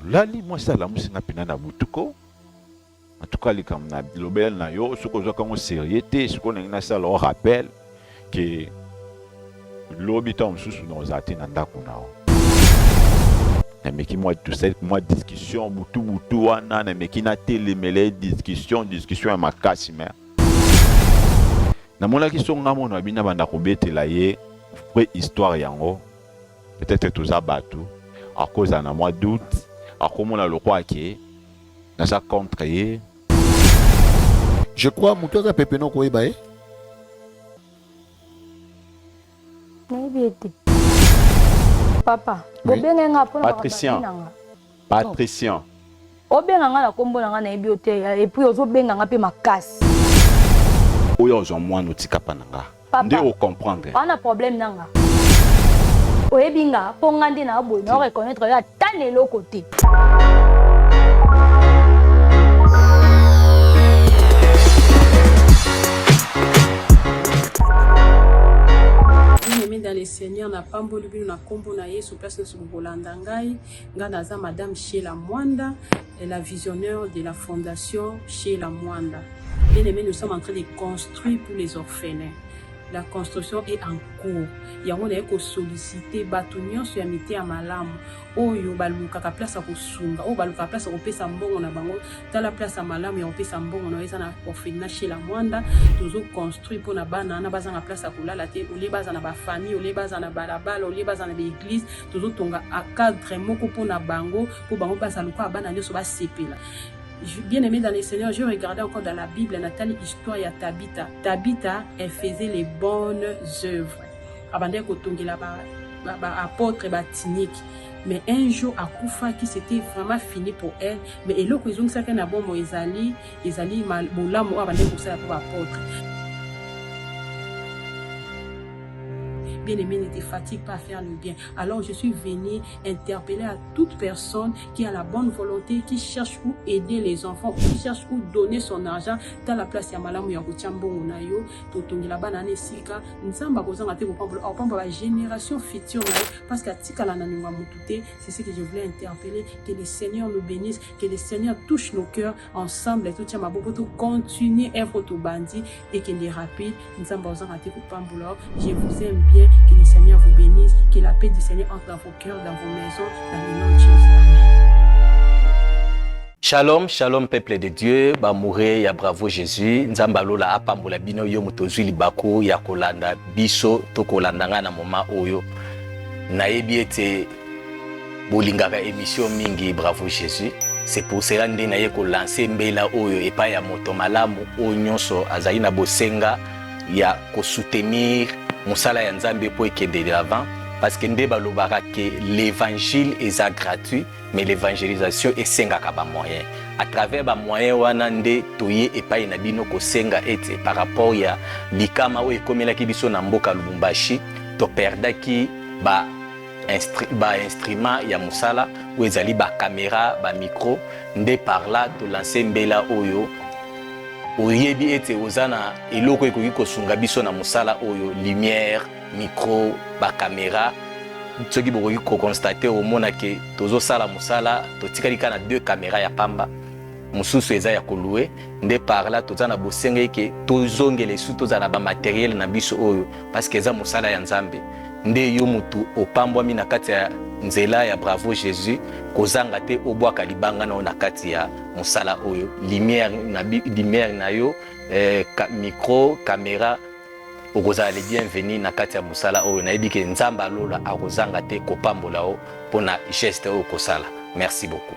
Olali mwasi alamusi nga mpena na butu ko. En tout cas likambo na lobela na yo soki ozwaka yango sérieux te, sikoyo ndenge nasala o rappel ke lobi ntango mosusu na ozala te na ndako na yo. Nameki mwa tosali mwa discussion butu butu wana, nameki natelemela ye discussion discussion ya makasi mais namonaki so nga mona bina banda kobetela ye vraie histoire yango. Peut-être toza batu akozala na mwa doute, akomona lokola ke naza contre ye. Je crois moto aza pepene okoyeba ye. Nayebi ye te. Papa, bobenge nga mpona Patricien. Patricien. Obenga nga na kombo na nga nayebi yo te et puis ozobenga nga mpe makasi. Oyo ozwa mwana otika pa na nga. Nde o comprendre. Wana problème na nga. Oyebi nga mpo nga nde na boye na reconnaître yo ata na eloko te. Bien-aimé dans le Seigneur, na pamboli bino na kombo na Yesu place nyonso bokolanda ngai. Nga naza Madame Sheila Mwanda, la visionnaire de la fondation Sheila Mwanda. Bien-aimé, nous sommes en train de construire pour les orphelins. La construction est en cours. Yango naye ko solliciter bato nyonso ya miteya malamu oyo balukaka place ya kosunga, oyo balukaka place ya kopesa mbongo na bango. Tala place ya malamu ya kopesa mbongo na yo eza na orphelinat Sheila Mwanda. Tozo construire mpo na bana wana bazanga place ya kolala te, olie baza na ba famille, olie baza na balabala, olie baza na ba église. Tozotonga a cadre moko mpo na bango, mpo bango bazala lokola bana nyonso basepela. Bien aimé dans le Seigneur, je regardais encore dans la Bible, Nathalie, histoire ya Tabitha. Tabitha, elle faisait les bonnes œuvres. Abandaki kotongela ba, ba, ba apôtre, ba tinique. Mais un jour, akufaki, c'était vraiment fini pour elle. Mais eloko ezongisaki na bomoi ezali, ezali bolamu oyo abandaki kosala pour ba apôtre. Bien-aimé, ne te fatigue pas à faire le bien. Alors, je suis venue interpeller à toute personne qui a la bonne volonté, qui cherche où aider les enfants, qui cherche où donner son argent. Tala place ya malamu ya kotia mbongo na yo, totongela bana na esika, Nzambe akozanga te kopambola, akopambola ba génération future na yo, parce que atikala na niongo ya mutu te. C'est ce que je voulais interpeller. Que le Seigneur nous bénisse, que le Seigneur touche nos cœurs ensemble, totia maboko, to continuer œuvre tobandi ekende rapide. Nzambe azanga te kopambola. Je vous aime bien, que le Seigneur vous bénisse, que la paix du Seigneur entre dans vos cœurs, dans vos maisons, dans le nom de Jésus. Amen. Shalom, shalom peuple de Dieu, bamoure ya bravo Jésus, Nzambe alola apambola bino yo moto ozwi libaku ya kolanda biso to kolanda ngai na moma oyo. Nayebi ete bolingaka émission mingi bravo Jésus. C'est pour cela nde naye kolanse mbela oyo epai ya moto malamu oyo nyonso azali na bosenga ya kosoutenir mosala ya Nzambe mpo ekende de l'avant, parce que nde balobaka ke l'évangile eza gratuit, mais l'évangélisation esengaka ba moyens. À travers ba moyens wana nde toye epai na bino kosenga ete par rapport ya likama oyo ekomelaki biso na mboka Lubumbashi, toperdaki ba ba instrument ya mosala oyo ezali ba camera, ba micro. Nde par là tolanse mbela oyo oyebi ete oza na eloko ekoki kosunga biso na mosala oyo, lumière, micro, ba camera. Soki bokoki kokonstate, omona ke tozosala mosala, totikali kaka na 2 camera ya pamba, mosusu eza ya kolue. Nde par là toza na bosenga eke tozongela esu tozala na ba materiel na biso oyo, parce que eza mosala ya Nzambe. Nde yo mutu opambwami na kati ya nzela ya bravo Jésus, kozanga te obwaka libanga na yo na kati ya mosala oyo, lumière na, lumière na yo, micro, camera, okozala le bienvenu na kati ya mosala oyo. Nayebi ke Nzambe alola akozanga te kopambola yo mpona geste oyo okosala. Merci beaucoup.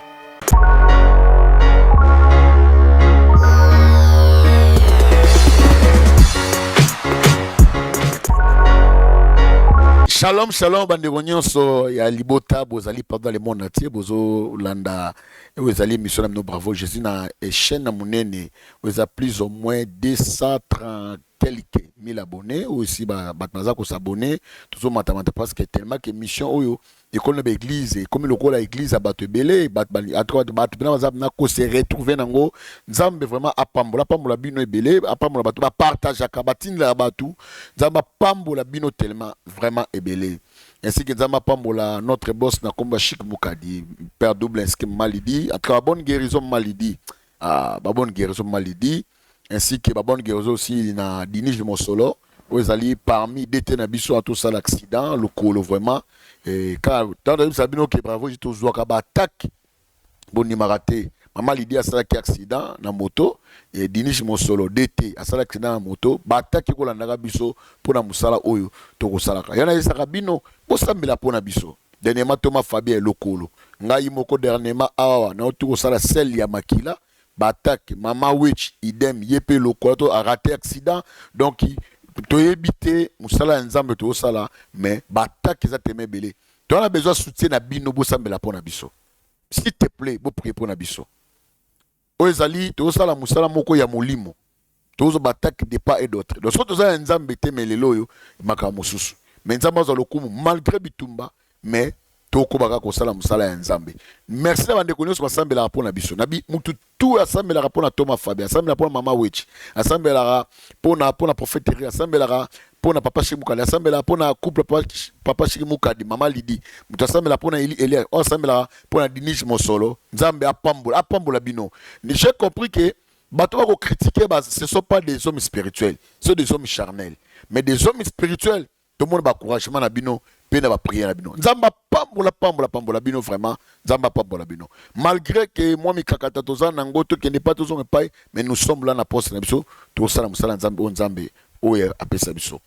Shalom, shalom, bandeko nyonso ya libota, bozali partout dans le monde entier, bozolanda oyo ezali émission na bino Bravo Jésus na chaîne na monene oyo eza plus ou moins 230 quelques mille abonnés, oyo si bato baza kosabonner, tozomatamata parce que tellement que émission oyo ekomi na ba église, ekomi lokola église ya bato ebele, bato ba, en tout cas, bato mpena baza na ko se retrouver nango. Nzambe vraiment apambola, apambola bino ebele, apambola bato bapartageaka, batindelaka bato. Nzambe apambola bino tellement vraiment ebele. Ainsi que Nzambe apambola notre boss na kombo ya Chic Mukadi, père double, ainsi que Malidi. En tout cas, bonne guérison Malidi. Ah, ba bonne guérison Malidi. Ainsi que ba bonne guérison aussi na Dinige Mosolo. Oyo ezali parmi DT na biso atosala accident lokolo vraiment. Et quand tant de bino ke bravo tozwaka ba attaque, bondimaka te. Mama Lidi asalaki accident na moto e Dinish Mosolo DT asalaki accident na moto. Bataki kolandaka biso mpona mosala oyo tokosalaka. Yana yesaka bino bosambela mpona biso. Dernièrement, Thomas Fabien lokolo, ngai moko dernièrement awa nauti kosala sel ya makila, batake mama Witch idem, ye mpe lokolo to araté accident. Donc toyebi te mosala ya Nzambe tozosala, mais batake eza teme ebele. Toza na besoin soutien na bino, bosambela mpona biso, s'il te plaît, boprier mpona biso. Oyo ezali tozosala mosala moko ya molimo, tozozwa baattaque de part et d'autre. Donc soki toza ya Nzambe te, mais lelo oyo makambo mosusu, mais Nzambe azwa lokumu malgré bitumba, mais tokobaka kosala mosala ya Nzambe. Merci na bandeko nyonso basambelaka mpo na biso. Nabi mutu tu asambelaka mpo na Thomas Fabi, asambelaka mpo na mama Wetch, asambelaka mpo na prophète Eri, asambelaka mpo na papa Shiki Mukadi, asambelaka mpo na couple papa Shiki Mukadi, mama Lidi, moto asambelaka mpo na Eli Elia, oyo asambelaka mpo na Dinish Mosolo. Nzambe apambola, apambola bino. J'ai compris que bato bakocritiquer, ce sont pas des hommes spirituels, ce sont des hommes charnels. Mais des hommes spirituels, tomona baencouragement na bino mpe na baprière na bino. Nzambe apambola, pambola, pambola bino vraiment. Nzambe apambola bino malgré ke mwa mikakata toza nango, tokende pa, tozonga epai, mais nous sommes là na poste na biso, tokosala mosala ya Nzambe oyo Nzambe oyo apesa biso.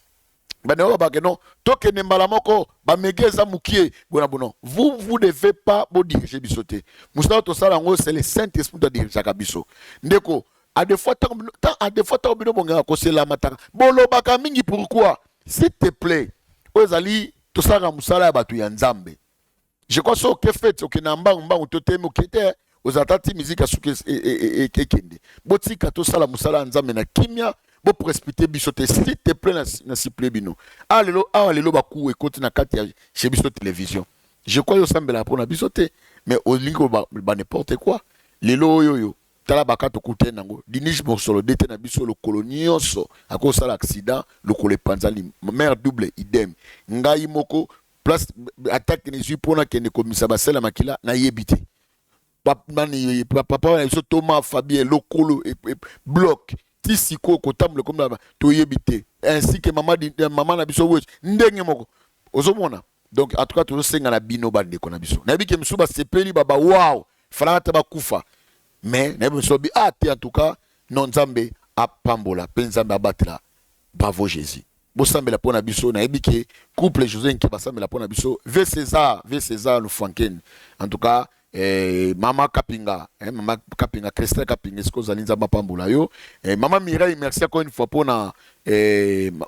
Bandeko babake non, tokende mbala moko, bamege eza mokie bona bono. Vous, vous devez pas bodirige biso te. Mosala tosala yango, c'est le Saint Esprit adirigeaka biso. Ndeko, à des fois ntango à des fois ntango bino bongaka koselama taka, bolobaka mingi. Pourquoi? S'il te plaît, oyo ezali tosalaka mosala ya bato ya Nzambe. Je crois soki oke fête, okende na mbangu mbangu to temi, oke te, ozala ta ti miziki ya suki ekende. Botika tosala mosala ya Nzambe na kimia, boprécipite biso te, s'il te plaît. Na supplie bino. Awa lelo, awa lelo baku ekoti na kati ya chez biso télévision. Je crois osambelaka mpona biso te, mais olingi koloba ba n'importe quoi. Lelo oyo oyo tala baka tokutani nango, Dinige Mosolo de te na biso lokolo nyonso akosala accident, lokolo epanzani, mare double idem, ngai moko place attaque nezwi mpona kende komisa basele ya makila, nayebi te. Nani, papa na biso Thomas Fabien lokolo bloc ti sikoyo kotambola komi toyebi te, ainsi que mama, mama na biso oyo ndenge moko ozomona. Donc en tout cas tozosenga na bino bandeko na biso. Nayebi ke mosusu basepeli, baba wow, falaka te bakufa, mais nayebi mosusu babi ah te. En tout cas non, Nzambe apambola mpe Nzambe abatela. Bravo Jésus, bosambela mpo na biso. Nayebi ke couple José Nke basambela mpo na biso, v César, v César Lufanken, en tout cas mama Kapinga, mama Kapinga, Christelle Kapinga, esika ozali, Nzambe apambola yo. Mama Mireille, merci encore une fois mpona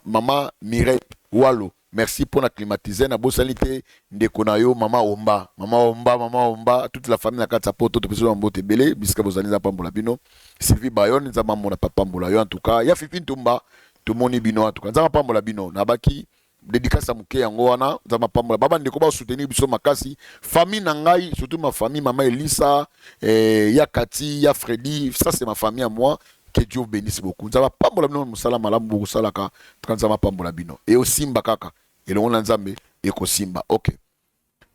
mama Mireille Walo, merci mpona climatiseur. Nabosani te ndeko na yo mama Omba, mama Omba, mama Omba, toute la famille na kati ya Poto, topesi yo mbote ebele bisika bozali. Nzambe apambola bino. Sylvie Bayon, Nzambe amona, papambola yo. En tout cas ya Fifi Ntumba, tomoni bino. En tout cas Nzambe apambola bino. Nabaki dédicace ya moke yango wana. Nzambe apambola babandeko basoutenir biso makasi, famille na ngai, surtout ma famille, mama Elisa, ya Kati, ya Freddy, ça c'est ma famille à moi. Que Dieu vous bénisse beaucoup. Nzambe apambola bino, mosala malamu bokosalaka tuka. Nzambe apambola bino e osimba kaka elongo na Nzambe, ekosimba. Ok,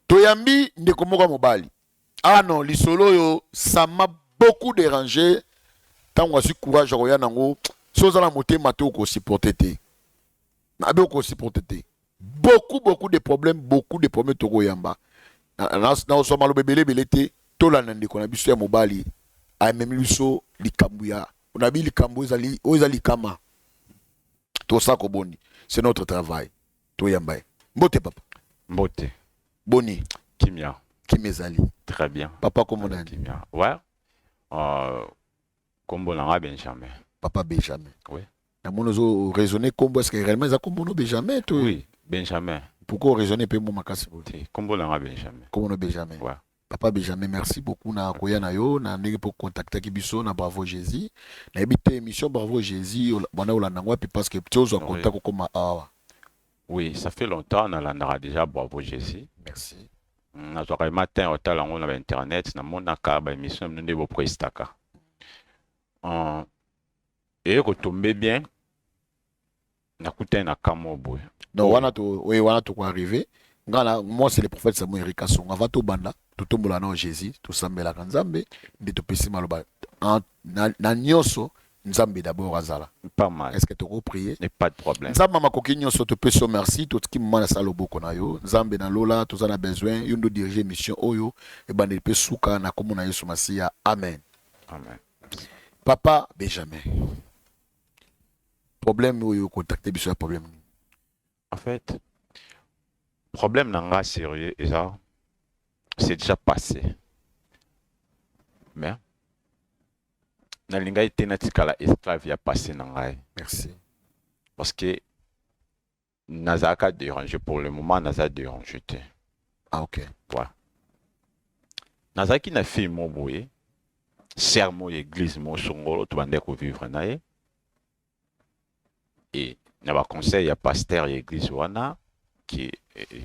toyambi ndeko moko ya mobali. Ah non, lisolo oyo, ça m'a beaucoup dérangé ntango azwi courage ya koya nango. So oza na motema te, okosupporte te, nabe okosupporte te. Beaucoup, beaucoup de problèmes, beaucoup de problèmes. Tokoyamba nakozwa maloba ebele ebele te. Tolanda ndeko na biso ya mobali amemi biso likambo ya nabi, likambo ezali oyo eza likama. Tosala koboni, c'est notre travail. Toyamba ye. Mbote papa. Mbote. Boni? Kimia. Kimia ezali. Très bien. Papa, kombo nani? Kimia. Ouais. Kombo na nga Benjamin. Papa Benjamin. Oui. Namoni ozo raisonner kombo. Est-ce que réellement eza kombo no Benjamin to? Oui, Benjamin. Pourquoi raisonner mpe mo makasi boye? Te, kombo na nga Benjamin. Kombo no Benjamin? Ouais. Papa Benjamin, merci beaucoup na koya na yo, na ndenge mpo contactaki biso na Bravo Jésus. Nayebi te émission Bravo Jésus banda olanda yango wapi, parce que ti ozwa contact okóma awa. Oui, ça fait longtemps nalandaka déjà Bravo Jésus. Merci. Nazwaka matin otala yango na bainternet, namonaka baémission bino nde boprestaka. Eye kotombe bien, nakutani na ka moko boye. Donc wana to oye, wana tokoarrive. Nga na moi, c'est le prophète Samuel Eric Kasongo. Avant tobanda, totombola na Jésus, tosambelaka Nzambe nde topesi maloba. Na nyonso, Nzambe d'abord azala. Pas mal. Est-ce que tokoprier? Et pas de problème. Nzambe makoki nyonso, topesi yo merci. Totiki mama na sala loboko na yo. Nzambe na lola, toza na besoin yo ndo dirige mission oyo, ebandeli mpe suka, na kombo na Yesu Masiya, amen. Amen. Papa Benjamin, problème oyo contacte biso ya problème nini? En fait, problème na nga sérieux eza, c'est déjà passé, mais nalingai te natikala esclave ya passé na ngai. Merci. Parce que nazalaka dérangé. Pour le moment naza dérangé te. Ah, ok. Voilà. Nazalaki na fille mo boye, sœur mo ya église mo songolo, tobandaki kovivre na ye. E na baconseil ya pasteur ya église wana ki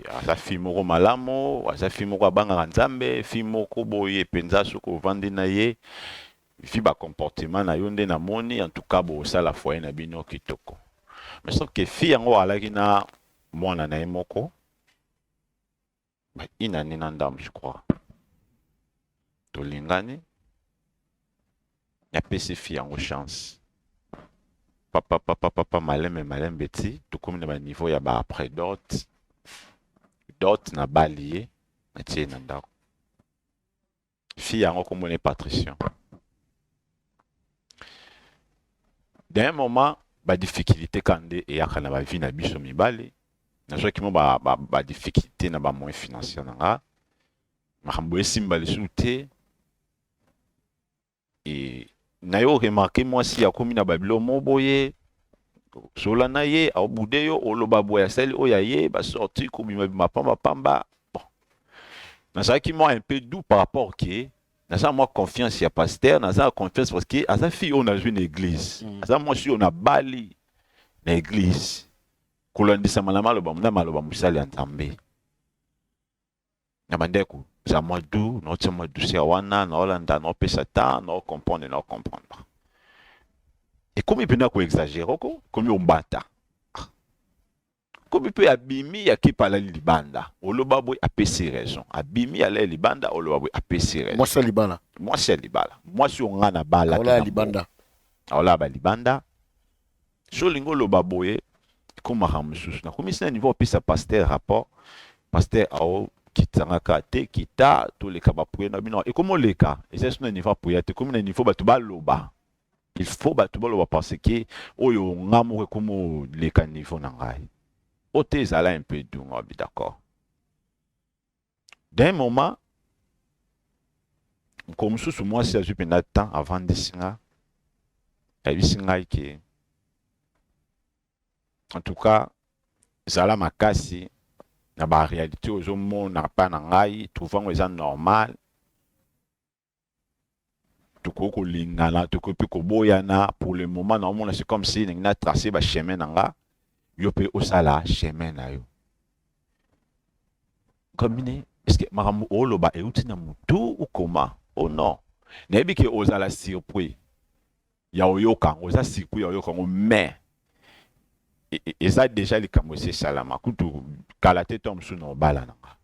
aza fille moko malamu, aza fille moko abangaka Nzambe, fille moko boye mpenza. Soki ovandi na ye, vi bacomportement na yo nde namoni, en tout cas bosala foyer na bino kitoko. Mais sauf que fille yango alaki na mwana na ye moko ba une année na ndambo, je crois. Tolingani, napesi fille yango chance, papa papa papa, malembe malembe ti tokomi na baniveau ya ba après dot. Dot, nabali ye, natie ye na ndako. Fille yango komona Patrician. D'un moment, badifficulté ka nde eyaka na bavie na biso mibale. Nazwaki mo badifficulté na bamoyen financier na nga, makambo esimba lisusu te. E na yo remarquer mwasi akomi na babilo mo boye, sola na ye aobude yo, oloba boye, asali oyo aye basorti kobimabima pamba pamba. Bon, nazalaki mwa un peu doux par rapport ke naza mwa confiance ya pasteur, naza na confiance parce que aza fille oyo nazwi na église, aza mwasi oyo nabali na église, kolandisama na maloba mosali ya Nzambe. Na bandeko za mwa doux, naotia mwa douceur wana, naolanda, naopesa temps, naocomprendre, naocomprendre. Ekomi mpenza koexagérer, oko ekomi ombata, komi mpe abimi, akepa, alali libanda, oloba boye, apesi raison. Abimi, alali libanda, oloba boye, apesi raison. Mwasi ya libala? Mwasi ya libala, mwasi oyo nga na bala. Aolala libanda? Aolala balibanda. So olingi oloba boye, ekomaka mosusu. Nakomisi na niveau opesa pasteur rapport. Pasteur aokitanga kaka te, kita toleka baprière na bino. Ekomi oleka, eza so na niveau aprière te, ekomi na niveau bato baloba. Il faut bato baloba parce que oyo nga moko ekomi oleka niveau na ngai o te. Ezala un peu doux, nga bi d'accord. D'un moment, mokolo mosusu, mwasi azwi mpenza temps, avandisi nga, ayebisi ngai ke en tout cas ezala makasi na baréalité ozomona mpa na ngai, trouve yango eza normal. Tokoki kolingana, tokoki mpe koboyana. Pour le moment naomona c'est comme si ndenge na trace bachemin na nga, yo mpe osala chemin na yo. Kamine, est ce que makambo oloba euti na motu okoma? Oh non, nayebi ke ozala surpris ya oyoka yango, oza surpris ya oyoka yango, mais eza déjà likambo esi esalama kutu kala te. To mosusu na obala na nga,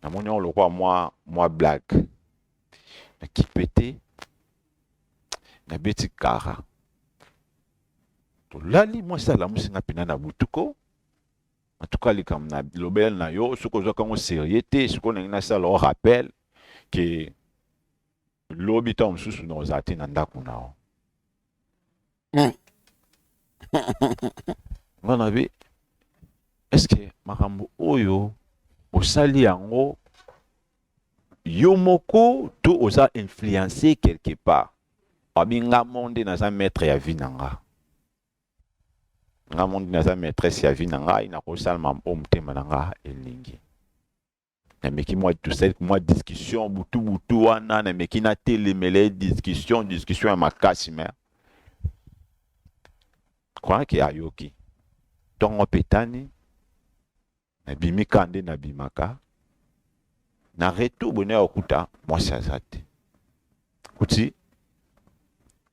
namoni yango lokola mwa blague. Nakipe te, nabeti kara, tolali. Mwasi alamusi nga mpena na butuko. En tout cas likambo na lobela na yo, soki ozwaka yango sérieux te, soki olingi nasala o rappel ke lobi ntango mosusu na ozala te na ndako na yo. Nga na bi, est ce que makambo oyo osali yango yo moko to oza influencé quelque part? Abi nga mo nde naza maître ya vie na nga, nga mo nde naza maîtresse ya vie na ngai, nakosalama oyo motema na nga elingi. Nameki mwa tosali mwa discussion butu butu wana, nameki natelemela discussion, discussion ya makasi, mais croyant ke ayoki. Ntongo petani, nabimi kaka nde nabimaka. Na retour boye, ya kokuta mwasi aza te, kuti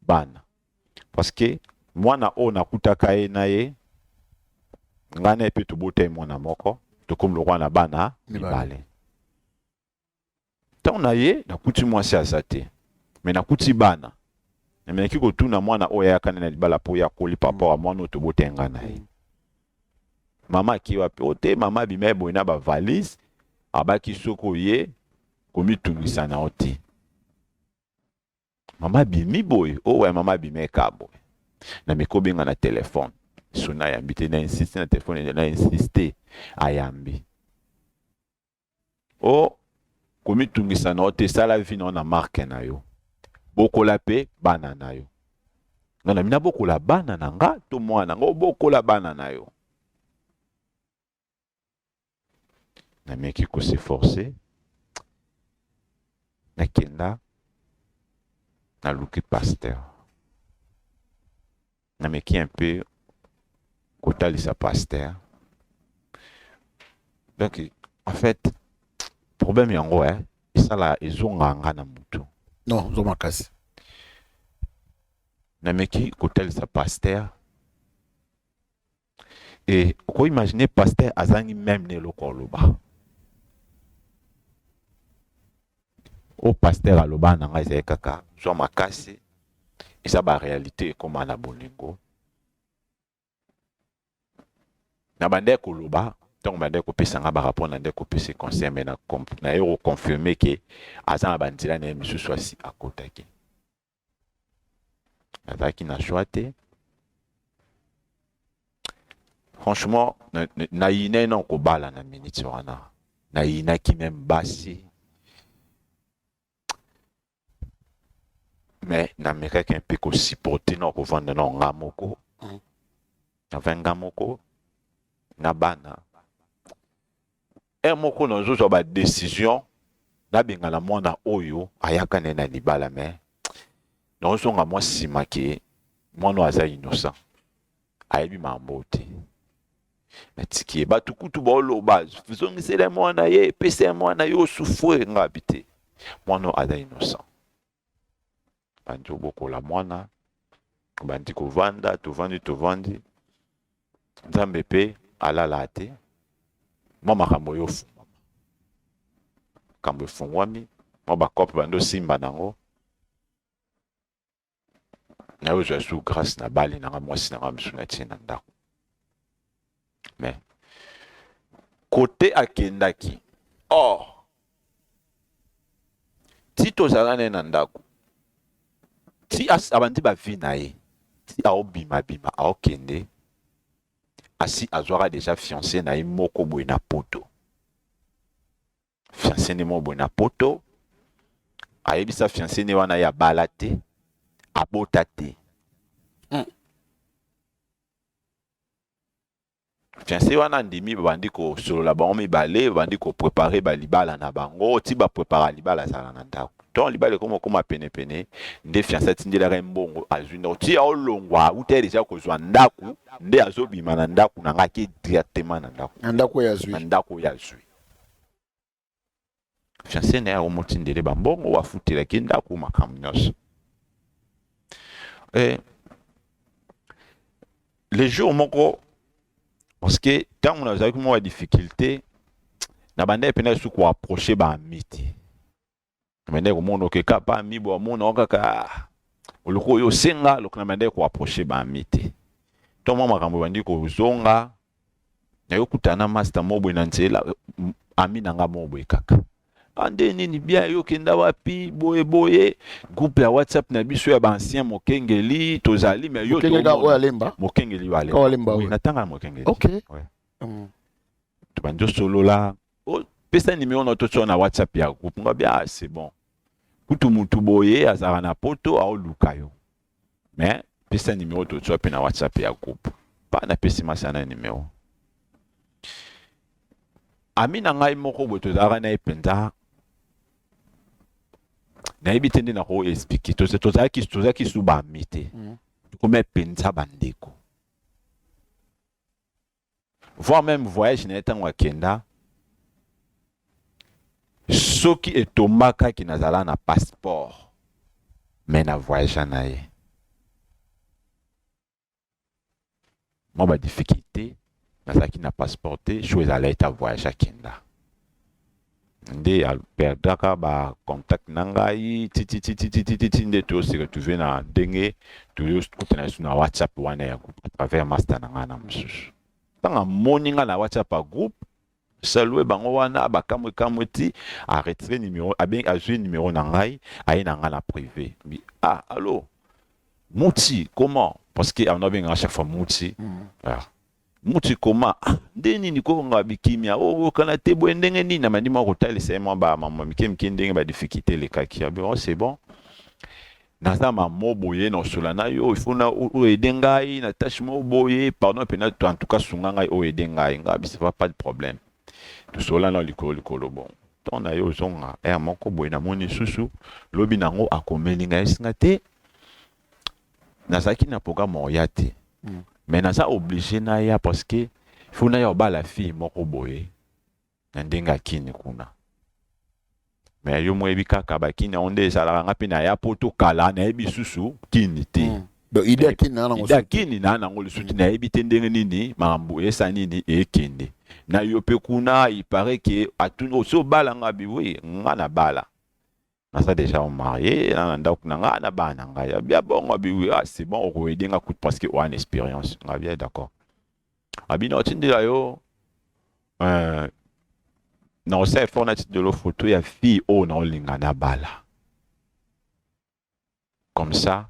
bana, parce que mwana oyo nakutaka ye na ye. Ngai na ye mpe tobota ye mwana moko, tokomi lokola na bana mibale. Ntango na ye nakuti mwasi aza te, me nakuti bana. Namekaki kotuna mwana oyo ayaka na libala mpo ye akoli par rapport ya mwana oyo tobota ye ngai na ye. Mama akei wapi? O te, mama abima ye boye na ba valise, abaki soki oye komitungisa na yo te. Mama abimi boye, oh ouais, mama abimi eka boye. Nameki kobenga na telefone, sona ayambi te, na insiste na telefone, na insiste ayambi. O komitungisa na yo te, sala vie na yo na marque na yo. Bokola pe bana na yo. Nga na mina bokola bana na nga to mwana nga obokola bana na yo. Nameki ko se forcer nakenda naluki pasteur. Nameki un peu kotalisa pasteur. Donc en fait problème yango eh esala ezonga nga na mutu. Non, zo makasi. Nameki kotalisa pasteur et oko imaginer pasteur azangi même na eloko aloba. O pasteur aloba na ngai ezali kaka zwa makasi eza ba réalité ekoma na bolingo. Na bandaki koloba ntango bandaki kopesa nga ba rapport na ndaki kopesa conseil mais na na ye koconfirme ke aza na banzela na ye misusu asi akotaki. Nazalaki na choix te. Franchement, nayinaki na kobala na minute wana. Nayinaki meme basi. Mais namekaki un peu kosupporter na kovanda na nga moko. Navandi nga moko na bana. Heure moko nazozwa ba décision nabengana mwana oyo ayaka na ye na libala mais nazozonga mwa nsima ke mwana oyo aza innocent ayebi makambo te. Natiki ye bato kutu baoloba zongisela mwana ye pesa ye mwana ye osufre nga bi te mwana oyo aza innocent. Bandi obokola mwana bandi kovanda tovandi tovandi Nzambe pe alala te mwa makambo oyo ofungwama makambo efungwami mwa bakope bandi osimba nango naye ozwa su grâce na bali nanga mwasi nanga mosusu natie na ndako mais kote akendaki or ti tozala naye na ndako ti abandi bavi na ye ti aobimabima aokende asi azwaka deja fiancé na ye moko boye na poto fiancé ne moko boye na poto ayebisa fiancé ne wana ye abala te abota te. Fiancé wana andimi babandi kosolola bango mibale babandi koprepare balibala na bango ti baprepara libala azala na ndako ntongo libala ekoma okoma penepene nde fiancé atindelaka ye mbongo azwi ndako ti aolongwa auta ye deja kozwa ndako nde azobima na ndako na ngai ake directement na ndako na ndako oyo azwi na ndako oyo azwi fiancé na ye akomotindele bambongo afutelaki ndako makambo nyonso. Eh, le jour moko parce que ntango nazalaki mwa difficulté nabandaki mpenza lisusu koapproche baami te nabandaki komona oke kaka pa ami bo amona kaka oloko oyo osenga loko nabandaki koapproche baami te to mwa makambo ebandi kozonga nayokutana na master moko boye na nzela ami na nga moko boye kaka ande nini bien yo okenda wapi boye boye groupe ya whatsapp na biso ya baancien mokengeli tozali mais yo mokengeli oyo alemba natanga na mokengeli okay. ouais. Tobandi osolola pesa nimero na totia na whatsapp ya groupe nga bien ah, c'est bon kutu mutu boye azalaka na poto aoluka yo mais pesa nimero totia mpe na whatsapp ya groupe pa napesi masa na nimero ami na ngai moko boye tozalaka na ye mpenza nayebi te nde nako explike tozalaki tozalaki su baami te tokomi mpenza bandeko voire même voyage na ye ntango akenda soki etombakaki nazala na passeport mais na voyage na ye mwa badifficulté. Nazalaki na passeport te, choix ezalaki ta voyage akenda. Nde aperdaka ba contact na ngai titititititi nde to se retrouver na ndenge toyokutana lisusu na WhatsApp wana ya groupe à travers master na ngai na mosusu. Ntango amoni ngai na WhatsApp ya groupe, salue bango wana bakamwe kamwe ti a retire numéro, abengi azwi numéro na ngai, aye na ngai na privé. Bi ah allo Muti comment? Parce que on abenga chaque fois Muti. Ah. Muti comment? Ah, nde nini ko nga bikimia oh okana te boye ndenge nini na mandi mwa kotalisa ye mwa ba mama mike mike ndenge ba difficulté elekaki. Abi oh c'est bon. Naza mamo boye na osola na yo, il faut na oede ngai na tâche moko boye, pardon pena en tout cas sunga ngai oede ngai. Nga bi ça va pas de problème. Tosola na likolo likolo bon. Tant na yo ozonga heure moko boye namoni lisusu lobi nango akomeli ngai esinga te nazalaki na programme oya te mais naza obligé naya parce que faut naya obala fille moko boye na ndenge akini kuna mais yo moyebi kaka bakini yango nde ezalaka nga mpe naya poto kala nayebi susu kini te mm. Donc idée ya kini na nango idée ya kini na nango lisusu te nayebi te ndenge nini makambo esa nini ekende na yo mpe kuna il paraît que atuni osi obala nga bi oui nga na bala naza déjà marié na na ndako na nga na bana na ngai abi bongo abi oui ah c'est bon okoyede nga kutu parce que oa na expérience nga bien d'accord abi na otindela yo euh, na osala effort natindela photo ya fille oyo na olinga na bala comme ça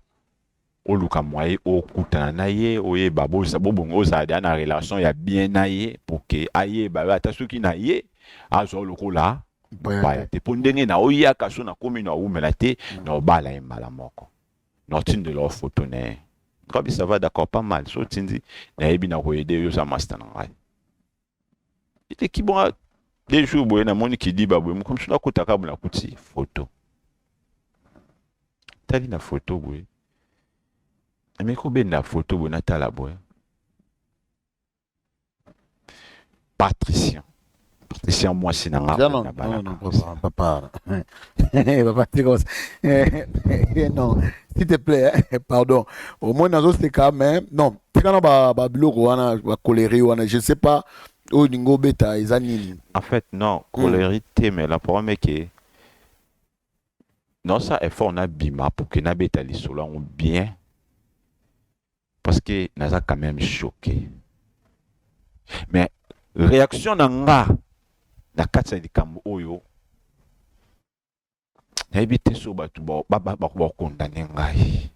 oluka moyen okutana na ye oyeba bobongo ozala deja na relation ya bien na ye pour que ayeba yo ata soki na ye azwa lokola baya te mpo ndenge na oyaka so nakomi na owumela te na obala ye mbala moko na otindela yo photo na ye ngabi ça va d'accord pas mal so otindi nayebi na koyede yo oza master na ngai eleki bonga deux jours boye namoni kidiba boye moko mosusu nakotaka boye nakuti photo tali na photo boye nameki kobenda photo boye natala boye Patricien Patricien mwasi na nga non, non, non, papa papa tika non s'il te plaît pardon au moins nazoseka mais non tika na babiloko wana bacolerie wana je sais pas oyo olingi obeta eza nini. En fait non colerie te mais la problème est que naosala effort nabima pour que nabeta lisolo yango bien parce que naza quand même choqué mais réaction na nga na kati ya likambo oyo nayebi te so bato bakokondane ngai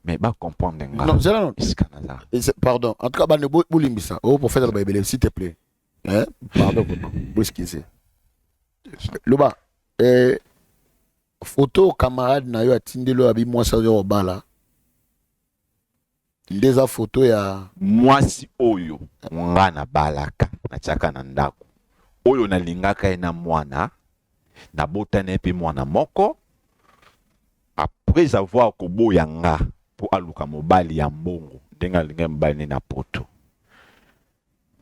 mais bacomprendre nga esika naza pardon en tout cas bande bolimbisa o prophète aloba ebele s'il te plaît hein? Pardon boexcuse loba eh, photo camarade na yo atindeli oyo abi mwasi azo kobala nde eza photo ya mwasi oyo nga nabalaka natiaka na ndako oyo nalingaka ye na mwana nabotana ye mpe mwana moko après avoir koboya nga mpo aluka mobali ya mbongo ndenge alingai mobali ne na poto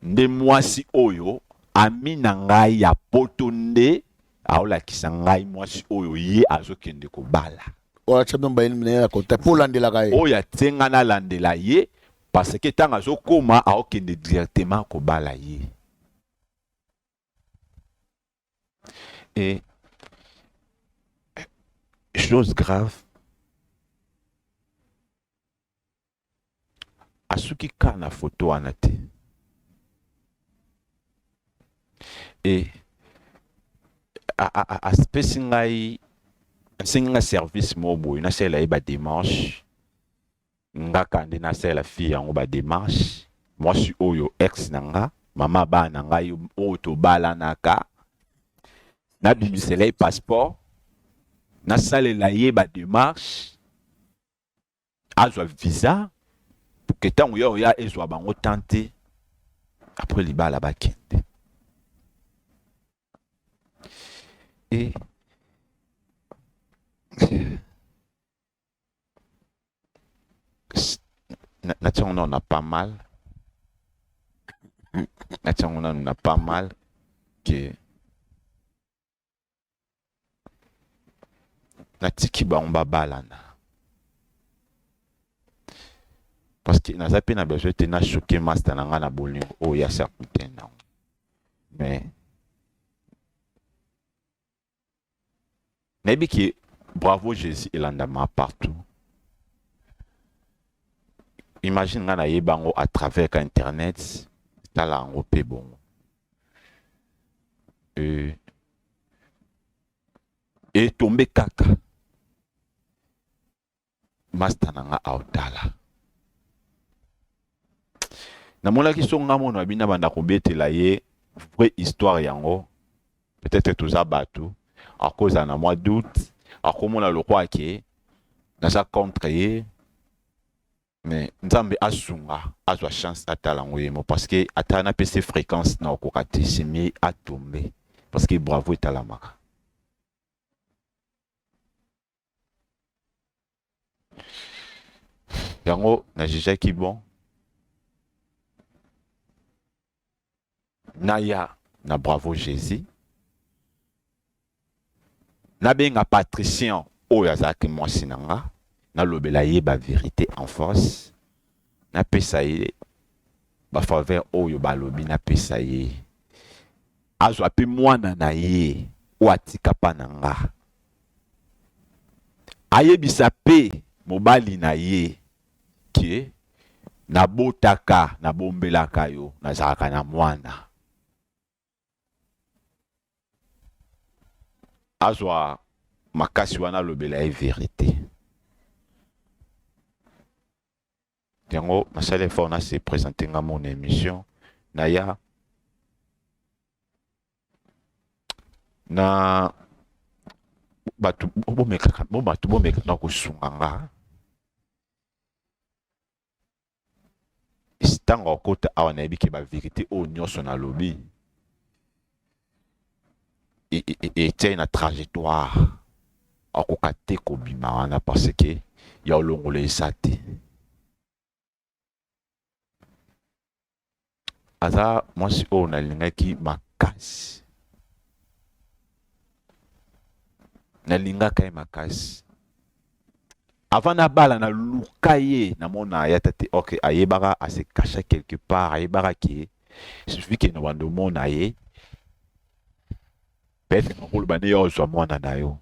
nde mwasi oyo ami na ngai ya poto nde aolakisa ngai mwasi oyo ye azokende kobala. Oyo atia bino bayini na ye na contact mpo olandelaka ye. Oyo atie ngai nalandela ye parce que ntango azokoma aokende directement kobala ye. Et chose grave, asuki kaka na photo wana te e apesi ngai asengi ngai service moko boye nasalela ye bademarche nga kaka nde nasalela fille yango bademarche mwasi oyo ex na nga mama bana na ngai oyo tobalanaka nabimisela ye passeport nasalela ye bademarche azwa visa pour que ntango ya oya ezwa bango temps te après libala bakende et natia yango nano na pas mal natia yango nano na pas mal ke Natiki bango babalana. Parce que naza pe na besoin te na choquer master na nga na bolingo oyo ya sa kuten nango. Mais nayebi ke bravo Jésus elandama partout. Imagine nga nayeba yango à travers ka internet, tala yango pe bongo. Euh, etombe kaka masta na nga aotala namonaki so nga mono abi nabanda kobetela ye vraie histoire yango peut-être toza bato akozala na mwa doute akomona lokola ke naza contre ye mais nzambe asunga azwa chance atala yango ye mo parce que ata napesi fréquence na okoka te c'est mieux atombe parce que bravo etalamaka Yango na jugeaki bon naya na bravo Jesus nabenga patricien oyo azalaki mwasi na nga nalobela ye ba verite en force napesa ye ba faveur oyo balobi napesa ye azwa mpe mwana na ye oyo atika pa na nga Ayebisa pe mobali na ye que nabotaka, nabombelaka yo, nazalaka na mwana. Azwa makasi wana alobela ye verite. Yango nasali effort na se presenter nga mon emission naya na bato bomekaka bo bato bomeka na kosunga nga ntango akota awa nayebi ke baverité oyo nyonso nalobi etiai na trajectoire akoka te kobima wana parce que ya olongola eza te Aza mwasi oyo nalingaki makasi. Nalingaka ye makasi. Avant nabala naluka ye namona ye ata te. Ok, ayebaka a se cacha quelque part, ayebaka ke suffit ke na bando mona ye. Peut-être nakoloba nde yo ozwa mwana na yo.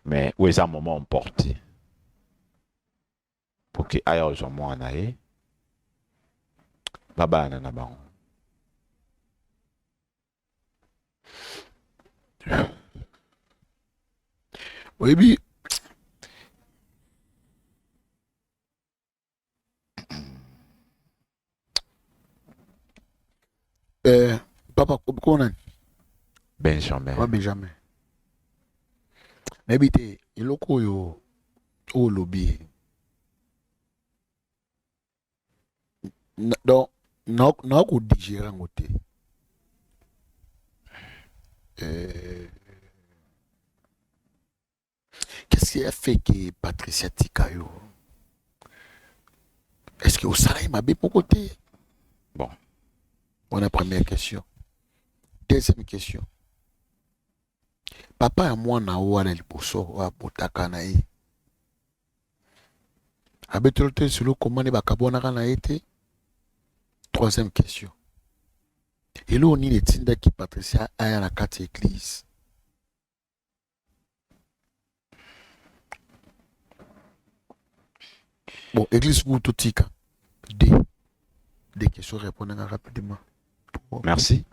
Mais oyo eza moment emporté. Pour que aya ozwa mwana na ye babalana na bango. Oyebi eh, papa kombo nani? Benjamin. Papa Benjamin. Nayebi te eloko oyo olobi donc na ko digérer yango te. Euh, Qu'est-ce qui a fait que Patricia tika yo? Est-ce que osala ye mabe moko te? Bon. Wana première question. Deuxième question. Papa ya mwana oyo wana liboso oyo abotaka na ye abetelo te solo koma nde bakabwanaka na ye te. Troisième question. Eloko nini etindaki Patricia aya na kati ya eglise? Bon, église où tout tika. Des, des questions répondre rapidement. Trois. Merci.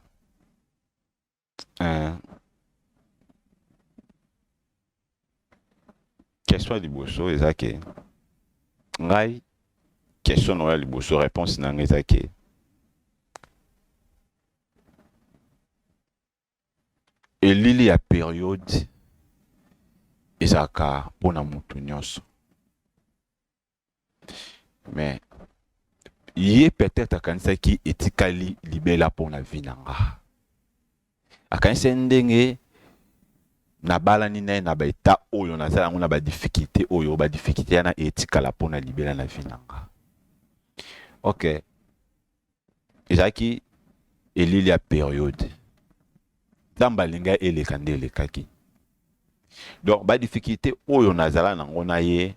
Question ya liboso eza ke ngai question na yo ya liboso réponse na ngai eza ke Elili ya periode ezalaka mpo na mutu nyonso. Mais ye peut-être akanisaki etikali libela mpo na vie na nga. Akanisaki ndenge nabalani na ye na ba etat oyo naza yango na ba difficulté oyo ba difficulté wana etikala mpo na libela na vie na nga. Ok. Ezalaki elili ya periode. Nzambe alinga eleka nde elekaki. Donc ba difficulté oyo nazala nango na ye.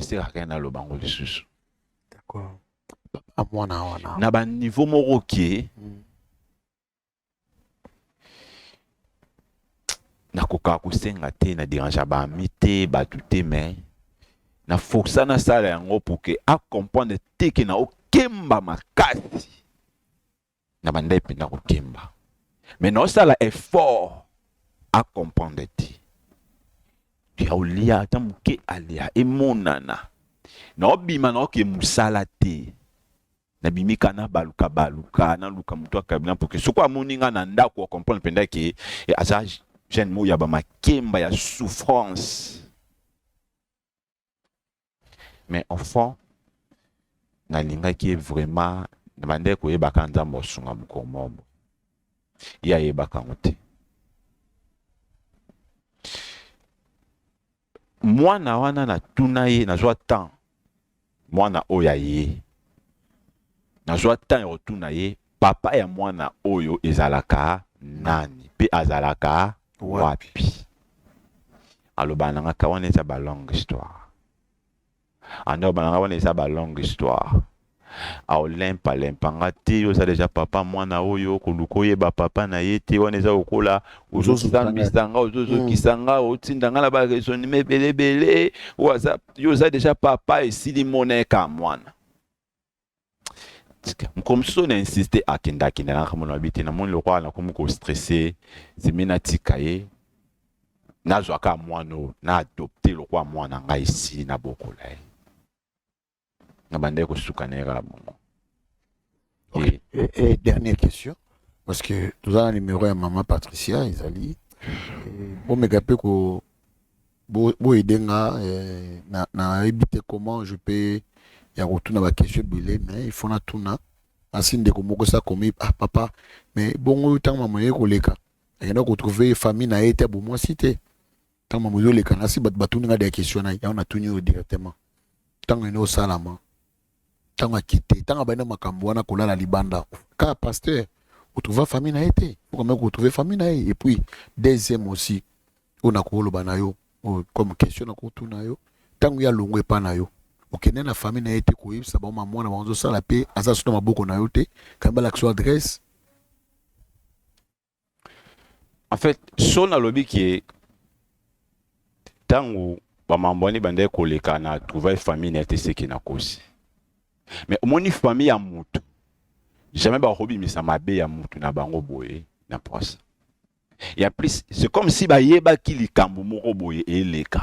sert à rien naloba yango lisusu. D'accord. Papa mwana wana. Na ba niveau moko ke nakokaka kosenga te na déranger ba amis te bato te mais na força nasala yango pour que a comprendre te ke na okemba makasi na bandai mpenza kokemba mais naosala effort a comprendre te ya olia ata moke alia emonana naobima naoke mosala te nabimi ka nabaluka baluka naluka moto akabina mpo ke soki amoni nga na ndako acomprendre mpenza ke aza jeune moko ya bamakemba ya souffrance. Mais enfant nalingaki ye vraiment na bandaki koyebaka Nzambe asunga mokolo moko boye. Ye ayebaka yango te. Mwana wana natuna ye, nazwa temps mwana oyo aye, nazwa temps ya kotuna ye papa ya mwana oyo ezalaka nani pe azalaka wapi. Aloba na nga ka wana eza ba longue histoire. Ando aloba na nga wana eza ba longue histoire. Aolempa lempa nga te, yo oza deja papa mwana oyo koluka oyeba papa na ye te, wana eza lokola ozosambisa nga, ozozokisa nga, otinda nga na ba raisonnement ebele ebele, oyo aza yo oza deja papa esili mona ye kaka mwana. Tika mokolo mosusu na insiste akenda akenda na kamona abi te, namoni lokola nakomi ko stresse zemi natika ye nazwa kaka mwana oyo na adopte lokola mwana ngai esili nabokola ye. Na bandaki kosuka na ye kaka bongo. Okay. Et dernière question, parce que toza na numéro ya maman Patricia ezali bomeka mpe ko boyede nga nayebi te comment je peux ya kotuna ba question ebele, mais il faut natuna asi ndeko moko esi akomi ah papa mais bongo ntango mama ye koleka akenda kotrouve famille na ye te bomwasi te ntango mama ezoleka nasi bato batuni nga des question na yango natuni yo directement ntango ene osalama ntango akite ntango abandi makambo wana kolala libanda kaka pasteur otrouva famille na ye te faut quand même retrouver famille na ye. Et puis deuxième aussi oyo nakoloba na yo comme question nakotuna yo ntango ye alongwa epa na yo okende na famille na ye te koyebisa bango mwana bango azosala mpe aza so na maboko na yo te kandi balakisa adresse. En fait so nalobi ke ntango bamambo wana ebandaki koleka na trouver famille na ye te seke nakosi, mais omoni famille ya mutu jamais bakobimisa mabe ya mutu na bango boye na poisa ya plus. C'est comme si bayebaki likambo moko boye eleka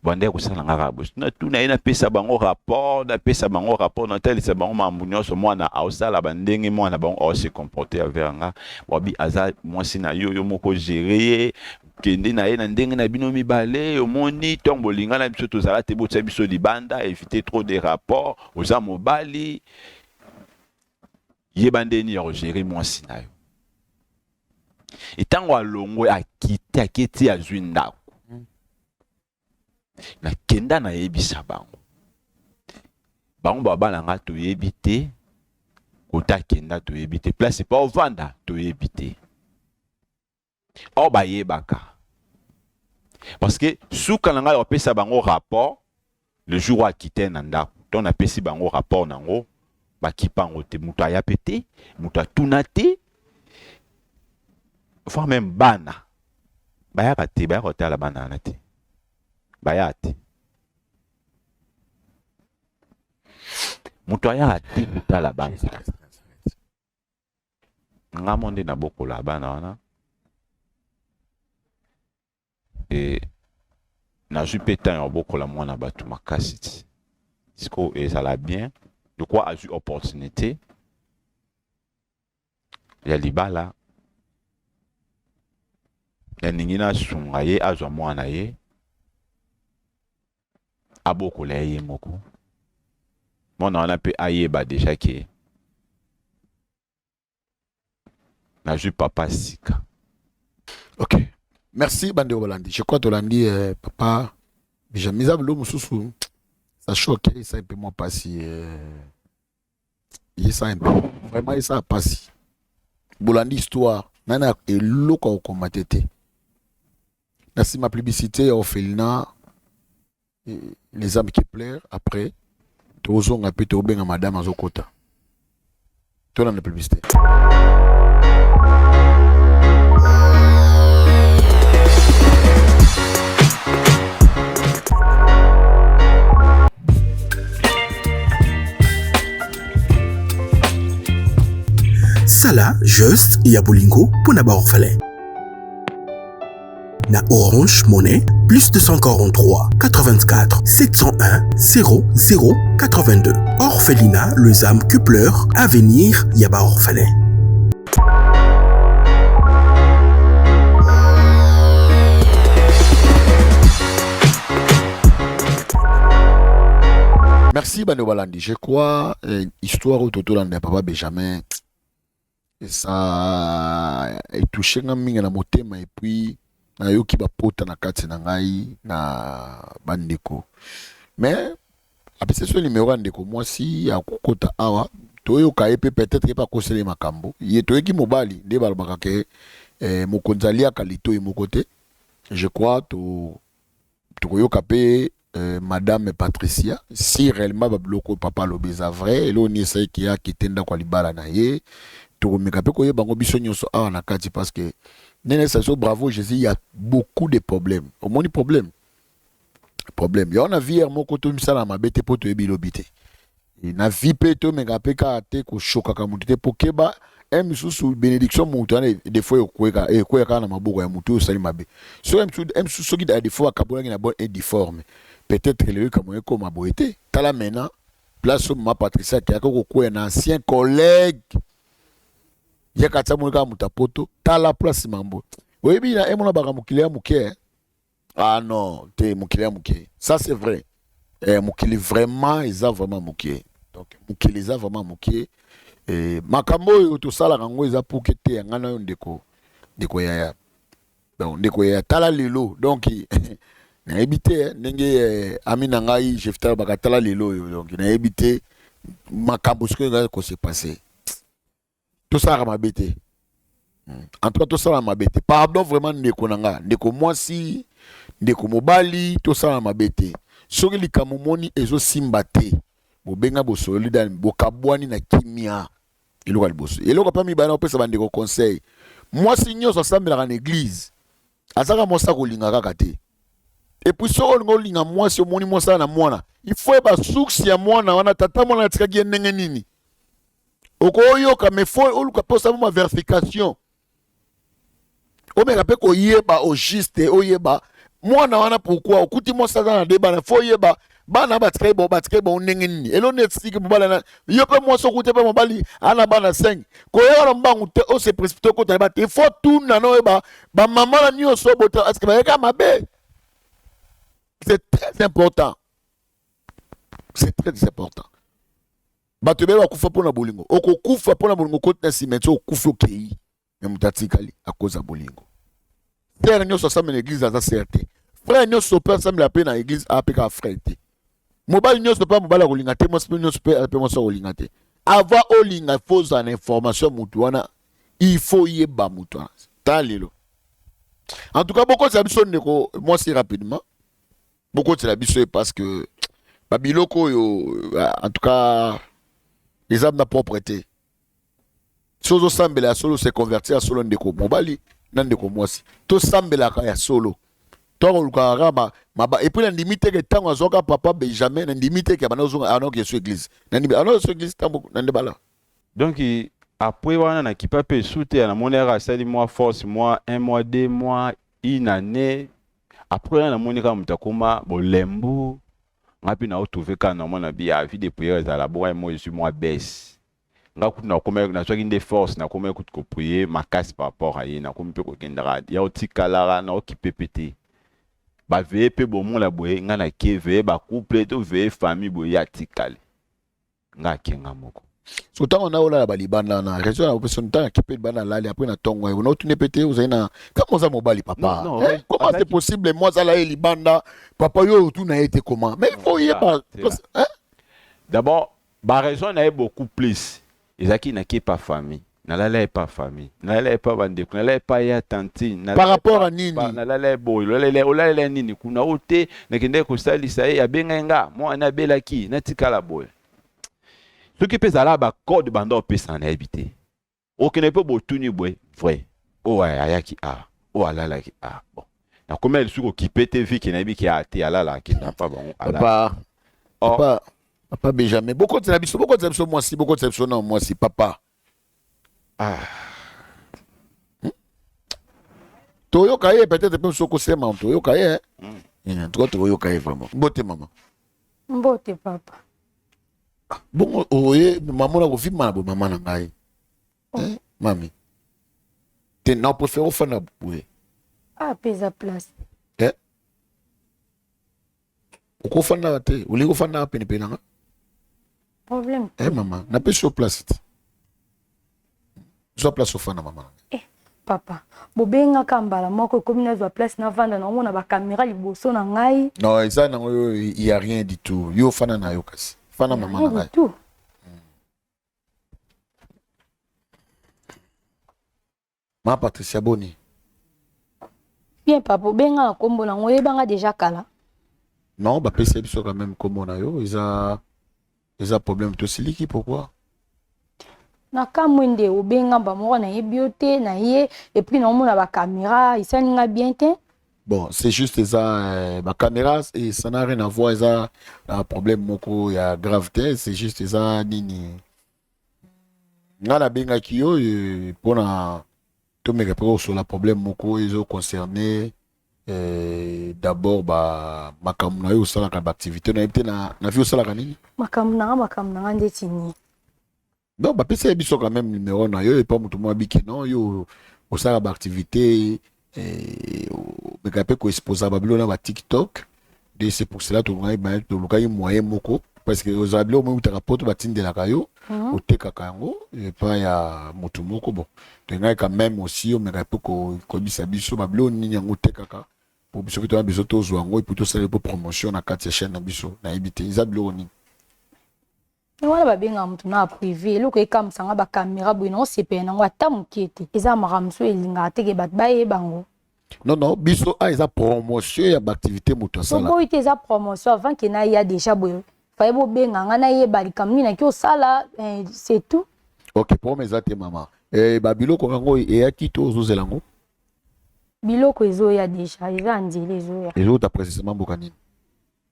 bandaki kosala nga kaka boye natuna ye, napesa bango rapport, napesa bango rapport, natalisa bango mambo nyonso mwana aosala bandenge mwana bango aose comporter envers nga. Wabi aza mwasi na yo, yo moko gérer ye, kende na ye na ndenge na bino mibale. Omoni ntongo bolinga na biso tozala te, botia biso libanda, éviter trop de rapports. Oza mobali, yeba ndeni ya kogérer mwasi na yo. Ntango alongwe akiti aketi azwi ndako, nakenda nayebisa bango, bango baba na nga toyebi te kota akenda, toyebi te place epa ovanda, toyebi te. Or bayebaka parce que suka na ngai opesa bango rapport le jour oyo akite na ndako. To napesi bango rapport nango, bakipa yango te, moto aya pe te, moto atuna te, voire même bana bayaka te, bayaka kotala bana wana te, bayaka te, moto ayaka te kotala bana. Nga mo nde nabokola bana wana e nazwi mpe temps ya kobokola mwana bato makasi ti sikoyo ezala bien. Lokwa azwi opportunité ya libala, nalingi nasunga ye azwa mwana ye abokola ye ye moko. Mwana wana mpe ayeba deja ke nazwi papa sika. Ok, merci bandeko balandi. Je crois tolandi papa Benjamin eza bilo mosusu ça choque esa mpe mwa pasi esa mpe vraiment esa pasi. Bolandi histoire nani eloko akokoma te te na nsima publicité ya orphelinat. Les âmes qui pleurent. Après tozonga mpe tobenga madame azokota, tolanda publicité. Sala geste ya bolingo mpo na baorphelin na Orange Money plus 243 84 701 00 82. Orphelinat Les âmes qui pleurent, avenir ya baorphelin. Merci bandeko balandi. Je crois histoire oyo totolanda ya papa Benjamin, ça etouche nga mingi na motema et puis nayoki bapota na kati na ngai na bandeko. Mais apesi so numéro ya ndeko mwasi ya kokota awa, toyoka ye mpe, peut-être ye mpe akoseli makambo ye. Toyoki mobali nde balobaka ke mokonzi aliaka litoi moko te. Je crois to tokoyoka mpe madame Patricia, si réellement babiloko oyo papa alobi eza vrai, eloko nini esalaki ye akite ndako ya libala na ye. Tokomeka mpe koyeba yango biso nyonso awa na kati, parce que ndenge esa biso Bravo Jésus, il y a beaucoup de problèmes. Omoni problème yango na vie moko, tomisala mabe te mpo toyebi lobi te. Na vie mpe tomeka mpe kaka te koshokaka motu te, mpo keba un misusu bénédiction motu wana des fois ekweka kaka na maboko ya motu oyo osali mabe. Soki misusu, soki des fois akabolaki na bonne et due forme, peut-être lelo likambo ekóma boye te. Tala maintenant place oyo mama Patricia akeyaka kokwea na ancien collègue yaka tia moni kaka moto apoto. Tala place mambo oyebi na emona baka mokili ya moke. Ah non te, mokili ya moke, ça c'est vrai. Mokili vraiment eza vraiment moke. Donc mokili eza vraiment moke. Makambo oyo tosalaka yango eza puke te ya ngai na yo, ndeko yaya. Donc ndeko yaya, tala lelo. Donc nayebi te ndenge ami na ngai Jefta baka, tala lelo oyo. Donc nayebi te makambo sikoyo ngai kose passer. Tosalaka mabe te, en tout cas tosala mabe te. Pardon vraiment, ndeko na nga, ndeko mwasi, ndeko mobali, tosala mabe te. Soki likambo moni ezosimba te, bobenga, bosololi, bokabwani na kimia. Eloko ya liboso, eloko mpe mibale, opesa bandeko conseil: mwasi nyonso asambelaka na église azaka mwasi akolinga kaka te. Et puis soki olinga olinga mwasi, omoni mwasi aza na mwana, il faut yeba source ya mwana wana, tata mwana atikaki ye ndenge nini. Okoyoka, mais faut oluka mpe osala ma vérification, omeka mpe koyeba au juste, oyeba mwana wana pourquoi okuti mwasi aza na de bana. Faut oyeba bana batikali bo, batikali bo ndenge nini, elo nde etiki mobali na yo. Mpe mwasi okuti mpe mobali ana bana 5, koyeba na mbangu te ose précipité okota yeba te. Faut tuna na oyeba bamama na nyonso bota, est-ce bayeka mabe. C'est très important, c'est très important. Bato ebele bakufa mpo na bolingo. Okokufa mpo na bolingo, okoti na cimetière, okufi, okei, me moto atikali akoza bolingo. Frère nyonso asambela na église aza sœur te. Frère nyonso mpe asambela mpe na église ape kaka frère te. Mobali nyonso mpe mobali akolinga te, mwasi mpe nyonso mpe mpe mwasi akolinga te. Avant olinga, faut ozala na information ya motu wana, il faut yeba motu wana. Ta lelo, en tout cas bokotela biso ndeko mwasi rapidement, bokotela biso ye, parce que babiloko oyo en tout cas eza na propre te. So ozosambela ya solo, se convertir ya solo, ndeko mobali na ndeko mwasi, tosambelaka ya solo, tokolukaka kaka maba. Et puis nandimi teke ntango azwaka papa Benjamin, nandimi teke abanda ozonga anoki eso église, nandimi anoki eso église ntango na nde bala. Donc après wana nakipa mpe esu te. Namoni kaka asali mwa force, mwa un mois, 2 mois, une année. Après wana namoni kaka moto akóma bolembu. Nga mpe naotrouve kaka namona bi ya vie de prière ezala bongo mo ezwi mwa baisse. Nga kutu nakomaki, nazwaki nde force, nakomaki kutu koprier makasi par rapport a ye. Nakomi mpe kokendaka ya otikalaka naokipe mpe te. Baveillée mpe bomona boye, nga nake veillée bacouple to veillée famille boye, ye atikali, nga akenga moko. So ntango na olala balibanda na raison na opesa, ntango akipe libanda, alali, après na ntongo ayo naotuni mpe te, ozali na kama oza mobali papa. Non, non, Eh, comment c'est possible moi azala ye libanda, papa, yo otuna ye te comment? Mais il faut yeba. C'est là. Hein? D'abord baraison na ye beaucoup plus ezalaki nake pa famille. Nalala epa famille, nalala epa bandeko, nalala epa ya tantine. Par rapport à nini? Nalala ye boye, olalela ye nini kuna o te, nakendaki kosalisa ye, abengaki nga, mwana abelaki, natikala boye. Soki mpe ezalaka ba code banda opesana nayebi te. Okende mpe botuni boye vrai, oyo ayaki awa, oyo alalaki awa. Bon, nakomi lisusu kokipe te vu que nayebi ke a te alala akenda mpa bango alala. Papa, Or, papa, papa Benjamin, bokotela biso, bokotela biso mwasi, bokotela biso na mwasi, papa. Ah. Toyoka ye peut-être mpe soki osema toyoka ye. En tout cas toyoka ye vraiment. Mbote mama. Mbote papa. Bongo oye mama na kovimba na boye mama na ngai. Oh. Eh, mami. Te na préfère ofanda boye. Ah, pesa place. Eh? Okofanda te, olingi ofanda pene pene na nga? Problème. Eh mama, napesi yo place te. Zwa place ofanda mama na ngai. Eh, papa, bobengaka mbala moko ekomi nazwa place navanda naomona ba caméra liboso na ngai. Non, eza nango yo, il y a rien du tout. Yo ofanda na yo kasi. Fanda mama na Rien ngai. du tout. Ma Patricia boni? Bien papa, obenga na kombo na ngo oyebanga déjà kala. Non, bapesi biso quand même kombo na yo, eza eza problème tosiliki pourquoi? Na kamwe nde obenga mba moko nayebi yo te na ye et puis naomona ba caméra esali nga bien te. Bon, c'est juste eza ba caméra et ça n'a rien à voir, eza na problème moko ya grave te, c'est juste eza nini. Nga nabengaki yo mpona tomeka mpe kosola problème moko ezo concerner d'abord ba makambo na yo osalaka ba activité na ye te na vie osalaka nini? Makambo na nga, makambo na nga ndeti nini? Non, bapesa ye biso quand même numéro na yo epa moto moko abiki non yo osalaka ba activité omeka mpe koexposa babilo na ba TikTok. De c'est pour cela tolukaki moyen moko parce que ozala biloko moko eutaka poto batindelaka yo otekaka yango epai ya motu moko. Bon, tolingaki quand même aussi omeka mpe koyebisa biso babiloko nini yango otekaka po biso mpe toya biso tozwa yango epuis tosala mpo promotion na kati ya chaîne na biso. Nayebi te eza biloko nini. Me wana babengaka moto na privé eloko ekamwisa nga ba caméra boye na osepela nango ata moke te. Eza makambo mosusu elingaka te ke bato bayeba yango. Non, non, biso a eza promotion ya ba activité moto asala. Toboyi te eza promotion avant ke naya déjà boye. Faye bobenga nga nayeba likambo nini naki osala, c'est tout. Ok, problème eza te mama. Ba biloko yango eyaki to ozozela yango? Biloko ezoya déjà, eza nzela ezoya. Ezouta précisément mboka nini?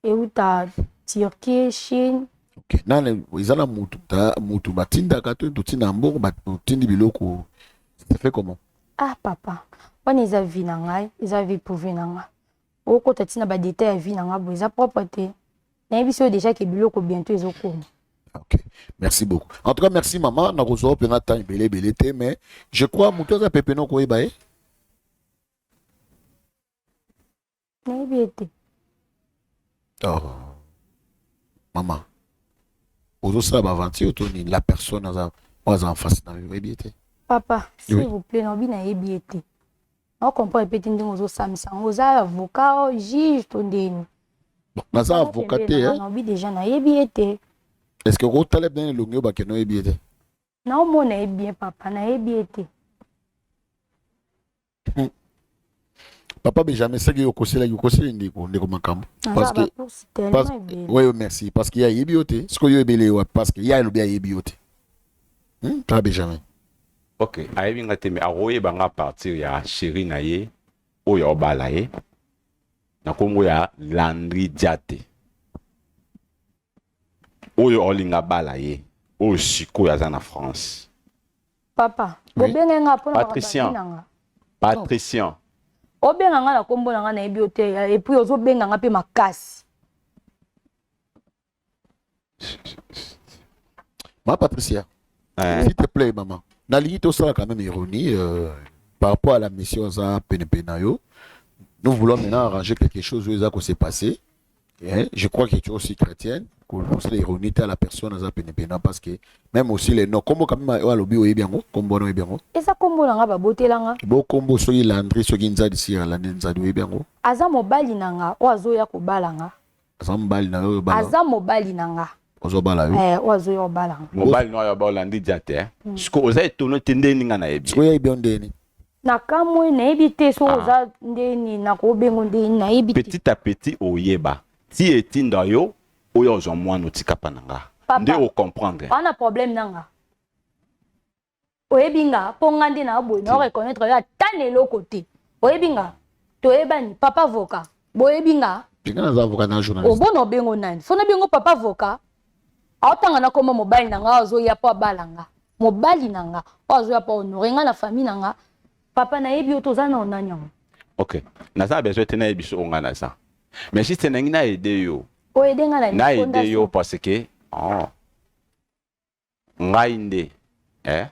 Euta Turquie, Chine. Ok, nane eza na mutu ta mutu batindaka to totinda mbongo batindi biloko. Ça fait comment? Ah papa, wana eza vie na ngai, eza vie privée na ngai. Okota tina ba détails ya vie na ngai boye, eza propre te. Nayebi so déjà que biloko bientôt ezokoma. Ok, merci beaucoup. En tout cas, merci maman. Nakozwa mpenza temps ebele ebele te, mais je crois moto aza pepe no koyeba ye. Nayebi ye te. Oh. Maman, ozosala ba aventure to nini? La personne aza oyo aza en face na yo, oyebi ye te? Papa, s'il Oui. vous plaît, naobi nayebi ye te. Na comprendre pe te ndenge ozosamisa yango. Oza avocat, juge to ndeni? Bon, naza Papa, avocat pembeni te, na hein? nga, naobi déjà nayebi ye te. Est-ce que okotala bien elongi oyo bakende oyebi ye te? Naomona ye bien papa, nayebi ye te. Papa Benjamin, c'est que okosela okosela ndeko ndeko makambo. Parce que parce oui, merci parce qu'il y a yebi yo te. Ce que yo ebele wa parce que ya elobi ayebi yo te. Papa Benjamin. Ok, ayebi nga te mais akoyeba nga à partir ya chéri na ye oyo aobala ye na kombo ya Landry Diate. Oyo olinga bala ye oyo sikoyo aza na France. Papa, Oui. bobenga nga pona Patricien. makambo na nga. Patricien. Obenga nga na kombo na nga nayebi yo te et puis ozobenga nga pe makasi. Ma Patricia, Hein. s'il te plaît maman. Nalingi tosala quand même ironie par rapport à la mission za peine na yo. Nous voulons maintenant arranger quelque chose où ça s'est passé. Hein? Je crois que tu es aussi chrétienne. Pour l'ironie à la personne za peine peine parce que même aussi les noms comme quand même alobi oyebi yango kombo na oyebi yango. Eza kombo na nga babotela nga. Bo kombo soki Landry soki Nzadi si Landry Nzadi oyebi yango. Aza mobali na nga oyo azoya kobala nga. Aza mobali na yo bala. Aza mobali na nga. Ozobala yo. Eh, oyo azoya obala nga. Mobali no ayo baolandi dia te. Eh. Siko oza etono te ndeni nga nayebi. Sikoyo yebi yo ndeni. Nakamwe nayebi te soki Ah. oza ndeni nakobengo ndeni nayebi te. Petit à petit oyeba. Ti etinda yo oyo ozwa mwana otika pa na nga. Papa. Nde o comprendre. Wana problème na nga. Oyebi nga mpo nga nde na boye na reconnaître yo ata na eloko te. Oyebi nga toyebani papa avocat. Boyebi nga Pinga naza avocat na journaliste. Obona obengo nani? Fona bengo papa avocat. Aotanga na kombo mobali na nga azoya po abala nga. Mobali na nga oyo azoya po honore nga na famille na nga. Papa nayebi yo toza na nani yango. Ok. Naza na besoin te nayebi so nga naza. Mais juste nangi na aider yo. O aider nga na Na aider yo parce que oh, ngai nde eh,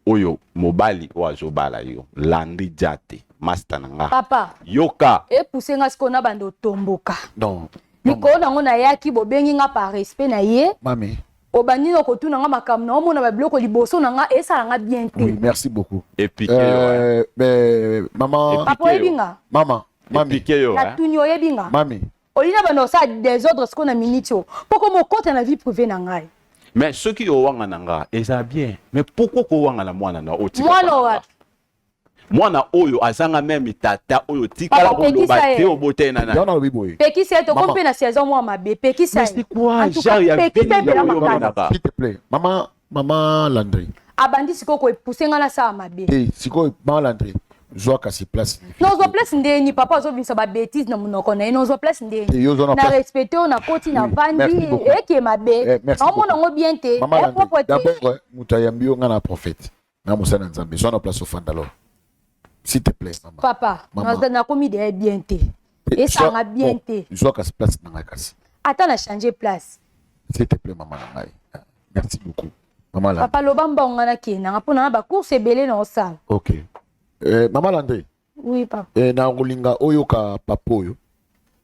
oyo mobali oyo azobala yo Landry Diate master na nga. Papa. Yoka. Epousse nga sikoyo na bando tomboka. Non. Likolo nango nayaki bobengi nga par respect na ye. Mami. Obandi na kotuna nga makambo na omona ba biloko liboso na nga esala nga bien te. Oui, merci beaucoup. Epike yo. Mais maman. Papa oyebi nga. Maman. Mami. Epike yo. Natuni oyebi nga. Mami. Olinga banda osala desordre sikoyo na minute oyo mpo koma okota na vie privée na ngai. Mais soki owanga na nga eza bien, mais pourquoi kowanga na mwana na otika? Mwana wapi? Mwana oyo azanga meme tata oyo tikala koloba te oboteli na nani? Pekisa ye tokomi mpe na saison mwa mabe, pekisa ye. Mais c'est quoi genre ya pekisa ye mpe makasi. S'il te plaît, maman, maman Landry. Abandi sikoyo ko pousser nga nasala mabe. Te sikoyo maman Landry zwa kasi place. Nozwa place ndeni papa azobimisa ba bêtises na monoko na ye nozwa place ndeni. Na respecte oyo nakoti na vandi eke mabe. Naomona yango bien te. Maman Landry, d'abord moto ayambi yo nga na prophète. Na mosala na Nzambe zwa na place ofanda alors. S'il te plaît maman. Papa, nakomi deya bien te. Esanga bien te. Zwa kasi place na ngai kasi. Ata na changer place. S'il te plaît maman na ngai. Merci beaucoup. Maman Landry. Papa loba mbongo nga nakende nga mpo na ba course ebele na osala. OK. Maman Landry. Oui papa. Na kolinga oyoka papa oyo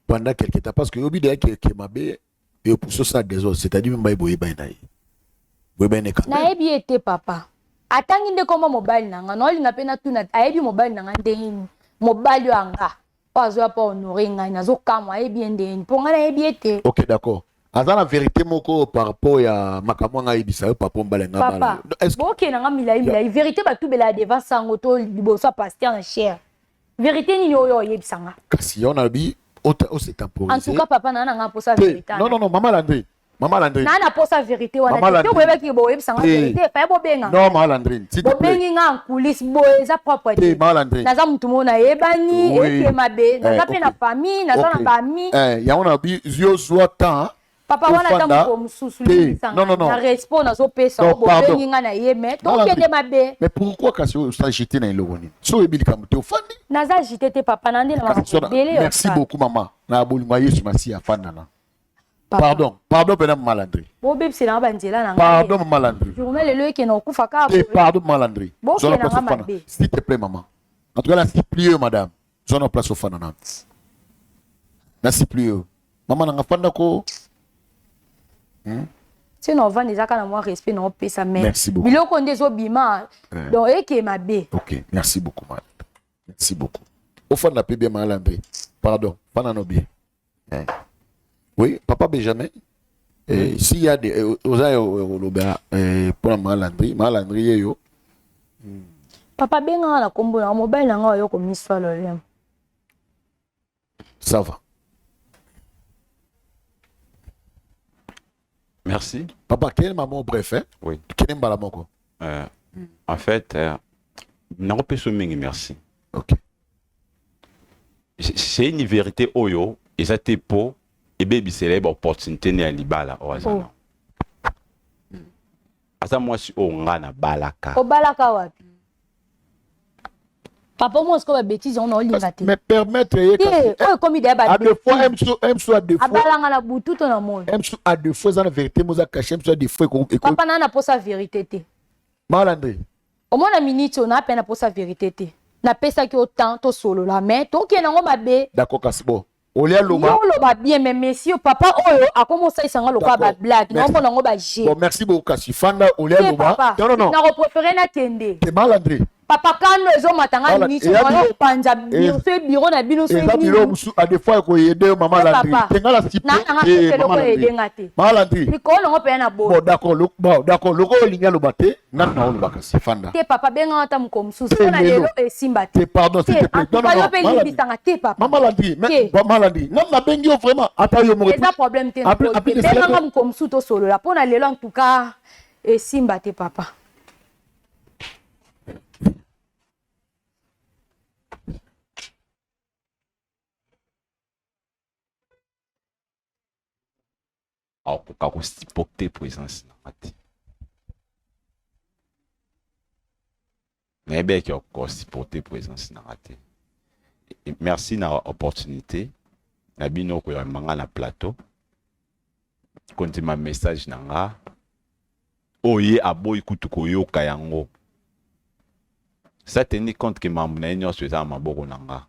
pendant quelque temps parce que yobi deya ke mabe et pour ça désordre, c'est-à-dire même boye ba na ye. Boye ba ne ka. Nayebi ye te papa. Atangi nde kombo mobali na nga, naolinga mpe natuna ayebi mobali na nga ndenge nini? Mobali oyo anga oyo azoya mpo honore ngai nazokamwa ayebi ye ndenge nini? Mpo ngai nayebi ye te. Ok d'accord. Aza na vérité moko par rapport ya makambo nga ayebisa yo papa mbala nga bala. Papa, bokende nga milai milai vérité batubela devant sango to liboso ya pasteur na chair. Vérité nini oyo oyebisa nga? Kasi yo nalobi ose temporiser. En tout cas papa na nga posa vérité. Non non non maman Landry. Maman Landry. Na na posa vérité wana. Te boyebaki boyebisa nga vérité, faye bobenga. Non maman Landry, s'il te plaît. Bobengi nga en coulisses boye eza propre te. Maman Landry. Naza mutu moko nayebani, eke mabe, naza pe na famille, naza na ba amis. Eh, yango na bi yo zwa temps. Papa wana ata mokolo mosusu limbisa nga na respect nazopesa yo bobengi nga na ye mais tokende mabe. Mais pourquoi kasi oza agité na eloko nini? So oyebi likambo te ofandi. Naza agité te papa na nde na makambo ebele. Merci beaucoup maman. Na bolingo ya Yesu Masiya afanda na. Pardon, pardon pena maman Landry. Bobebisela nga banzela na ngai. Pardon maman Landry. Journée lelo ekende okufa kaka. Te pardon maman Landry. Bokende nga mabe. S'il te plaît maman. En tout cas na supplie yo madame. Zwa na place ofanda na. Na supplie yo. Maman na nga fanda ko. Ti na ovanda eza kaka na mwa respect na opesa mais Merci beaucoup. biloko nde ezobima donc eke mabe. Ok, merci beaucoup madame. Merci beaucoup. Ofanda pe bien maman Landry. Pardon, fanda no bien. Eh. Oui, papa Benjamin. Eh, s'il y a des oza oloba eh pona maman Landry, maman Landry yeyo. Papa benga na kombo na mobali na nga oyo komiswa lolemo. Ça va. Merci. Papa, quel maman bref, hein? Oui. Quel mbala moko? En fait, nakopeso mingi merci. Ok. C'est une vérité oyo, eza te po ebebisela ye ba opportunité ne ya libala oyo aza na. Aza mwasi oyo nga na balaka. Obalaka wapi? Papa moi sikoyo ba bêtises yango naolinga te. Mais permettre ye kasi. Oyo ekomi deya ba à deux fois M so à deux fois. Abalanga na butu to na moi. M so à deux fois eza na vérité moza caché M so à deux fois eko. Papa na na posa vérité te. Malandre. Omona minute oyo na pe na posa vérité te. Napesaki yo temps tosolola mais tokende yango mabe. D'accord kasi bon. Olia loba. Yo loba bien mais monsieur papa oyo akomi osalisa nga lokola ba blague naomona yango ba jeu. Bon merci beaucoup kasi fanda olia loba. Non non non. Nako préférer nakende. Te malandre. Papa kando ezomata nga miso wana opanza biro so biro na bino so eza biro mosusu a des fois ekoyede yo mama Landry te nga na sipe eh mama Landry nga te mama Landry likolo nango mpenza na boyi bon d'accord bon d'accord lokola olingi aloba te nga na oloba kasi fanda te papa benga ata mokolo mosusu mpo na lelo esimba te pardon s'il te plaît non non non mpe limbisanga te papa mama Landry mais mama Landry nga nabengi yo vraiment ata yo moko eza problème te benganga mokolo mosusu tosolola mpo na lelo en tout cas esimba te papa. Akoka ko supporter presence na nga te. Nayebi eke akoka ko supporter presence na nga te. Merci na opportunité na bino koyamba nga na plateau kondima message na nga oyo ye aboyi kutu koyoka yango sa tenir compte ke mambo na ye nyonso eza na maboko na nga.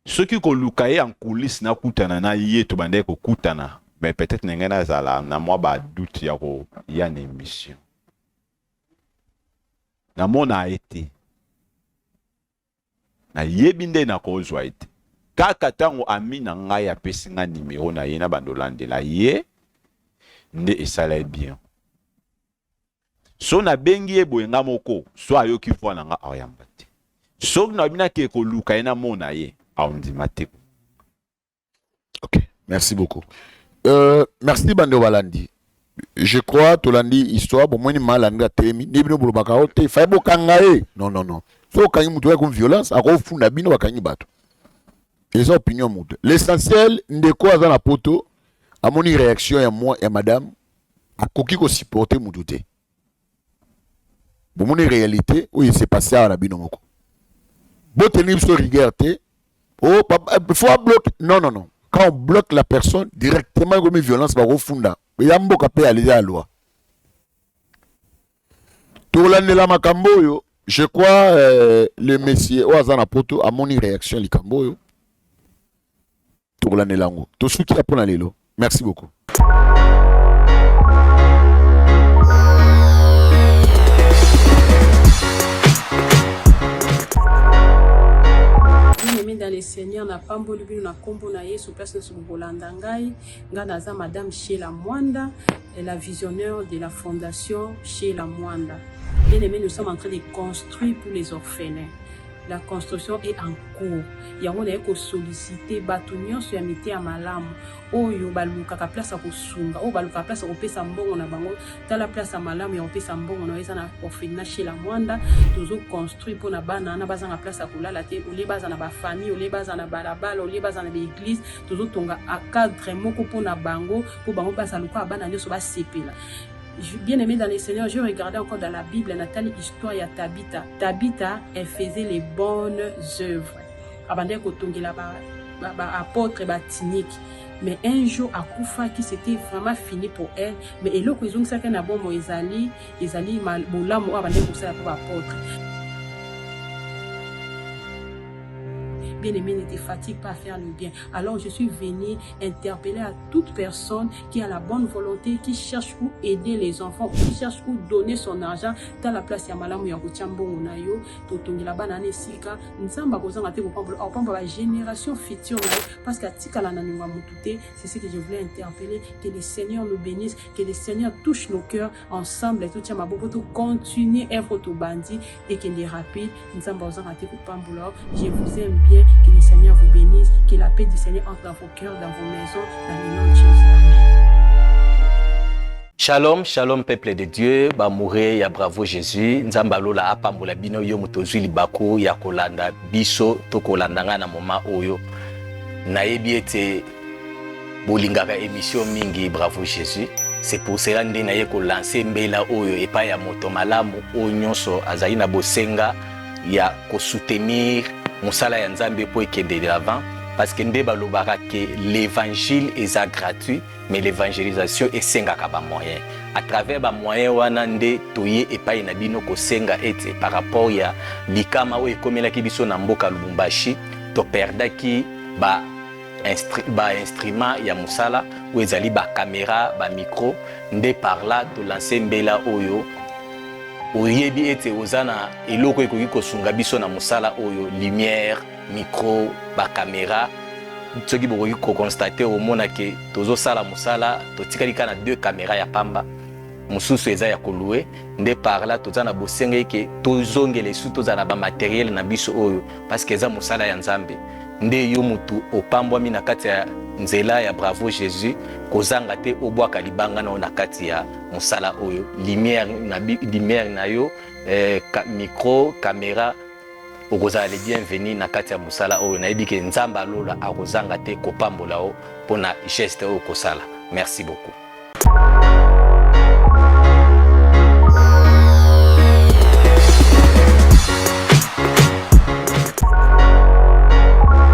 Soki koluka ye en coulisse nakutana na ye tobandaki kokutana mais peut-être na ngai nazala na mwa ba doute ya koya na emission. Namona ye te. Nayebi nde nakozwa ye te. Kaka ntango ami na ngai apesi ngai numero na ye nabanda olandela ye nde esala ye bien. So nabengi ye boye nga moko, so ayoki voix na nga akoyamba te. Soki nayebi nake koluka ye namona ye, akondima te. Ok, merci beaucoup. Merci bande balandi. Je crois tolandi histoire bomoni malandi atelemi nde bino bolobaka o te faye bokanga ye non non non soki okangi moto ya comme violence akofunda bino bakangi bato eza opinion moto l'essentiel ndeko aza na poto amoni réaction ya moi ya madame akoki ko supporter mutu te bomoni réalité oyo ese passe awa na bino moko boteni biso rigueur te oh papa eh, faut bloquer non non non quand on bloque la personne directement ekomi violence bakofunda ya mboka mpe aleza ya loi tokolandela makambo oyo je crois euh, le monsieur oyo aza na poto amoni réaction likambo oyo tokolandela yango tosuki ya mpo na lelo merci beaucoup. Bien-aimé dans le Seigneur, napamboli bino na kombo na Yesu place nyonso bokolanda ngai. Ngai naza Madame Sheila Mwanda, la visionnaire de la fondation Sheila Mwanda. Bien-aimé, nous sommes en train de construire pour les orphelins. La construction est en cours. Yango naye ko solliciter bato nyonso ya miteya malamu oyo balukaka place ya kosunga, oyo balukaka place ya kopesa mbongo na bango. Tala place ya malamu ya kopesa mbongo na yo eza na orphelinat chez la Mwanda. Tozo construire mpo na bana wana bazanga place ya kolala te, olie baza na ba famille, olie baza na balabala, olie baza na ba eglise. Tozotonga a cadre moko mpo na bango, mpo bango bazala lokola bana nyonso basepela. Bien aimé dans le Seigneur, je regardais encore dans la Bible, Nathalie, histoire ya Tabitha. Tabitha, elle faisait les bonnes œuvres. Abandaki kotongela ba, ba, ba apôtre, ba tinique. Mais un jour, akufaki, c'était vraiment fini pour elle. Mais eloko ezongisaki na bomoi ezali, ezali bolamu oyo abandaki kosala pour ba apôtre. Bien-aimé, ne te fatigue pas à faire le bien. Alors, je suis venue interpeller à toute personne qui a la bonne volonté, qui cherche où aider les enfants, qui cherche où donner son argent, tala place ya malamu ya kotia mbongo na yo, totongela bana na esika, Nzambe akozanga te kopambola, akopambola ba génération future na yo, parce que atikala na niongo ya mutu te. C'est ce que je voulais interpeller, que le Seigneur nous bénisse, que le Seigneur touche nos cœurs ensemble, totia maboko, to continuer œuvre tobandi ekende rapide. Nzambe akozanga te kopambola. Je vous aime bien, que le Seigneur vous bénisse, que la paix du Seigneur entre dans vos cœurs, dans vos maisons, dans le nom de Jésus. Amen. Shalom, shalom peuple de Dieu, bamoure ya bravo Jésus, Nzambe alola apambola bino yo moto ozwi libaku ya kolanda biso to kolanda ngai na moma oyo. Nayebi ete bolingaka émission mingi bravo Jésus. C'est pour cela nde naye kolanse mbela oyo epai ya moto malamu oyo nyonso azali na bosenga ya kosoutenir mosala ya Nzambe mpo ekende de l'avant, parce que nde balobaka ke l'évangile eza gratuit, mais l'évangélisation esengaka ba moyens. À travers ba moyens wana nde toye epai na bino kosenga ete par rapport ya likama oyo ekomelaki biso na mboka Lubumbashi, toperdaki ba ba instrument ya mosala oyo ezali ba camera, ba micro, nde par là tolanse mbela oyo. Oyebi ete oza na eloko ekoki kosunga biso na mosala oyo, lumière, micro, ba camera. Soki bokoki koconstater, omona ke tozosala mosala, totikali kaka na deux caméra ya pamba, mosusu eza ya kolouer. Nde par là toza na bosenga eke tozongela esu, tozala na bamatériel na biso oyo, parce que eza mosala ya Nzambe. Nde yo mutu opambwami na kati ya nzela ya Bravo Jésus, kozanga te obwaka libanga na yo na kati ya mosala oyo, lumière na, lumière na yo, micro, caméra, okozala le bienvenu na kati ya mosala oyo. Nayebi ke Nzambe alola akozanga te kopambola yo mpona geste oyo kosala. Merci beaucoup.